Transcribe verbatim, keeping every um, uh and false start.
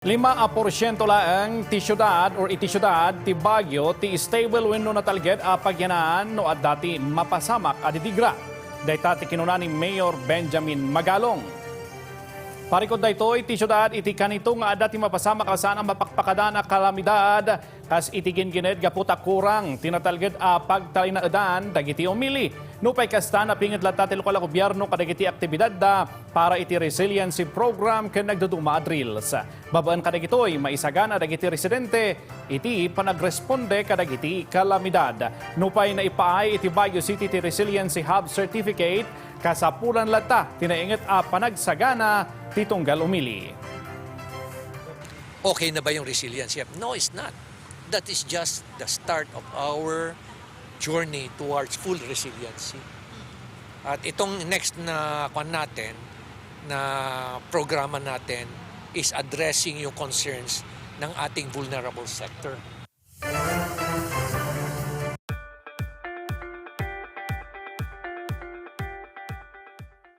Lima a porsyento laeng ti siudad or iti siudad ti Baguio ti stable wenno natalged a pagyanan no adda ti mapasamak a didigra. Dayta ti kinuna ni Mayor Benjamin Magalong. Parikod daytoy ti siudad iti kanito nga adda ti mapasamak a saan a mapakpakadan a kalamidad kas iti gingined gapu ta kurang ti natalged a pagtalinaedan dagiti umili. Nupay kasta, napinget latta ti lokal a gobyerno kadagiti aktibidadda para iti resiliency program ken nagduduma a drills. Babaen kadagitoy, maisagana dagiti residente iti panagresponde kadagiti kalamidad. Nupay naipaay iti Baguio City ti Resiliency Hub Certificate, kasapulan latta ti nainget a panagsagana ti tunggal umili. Okay na ba yung resiliency? No, it's not. That is just the start of our journey towards full resiliency. At itong next na kwan natin, na programa natin, is addressing yung concerns ng ating vulnerable sector.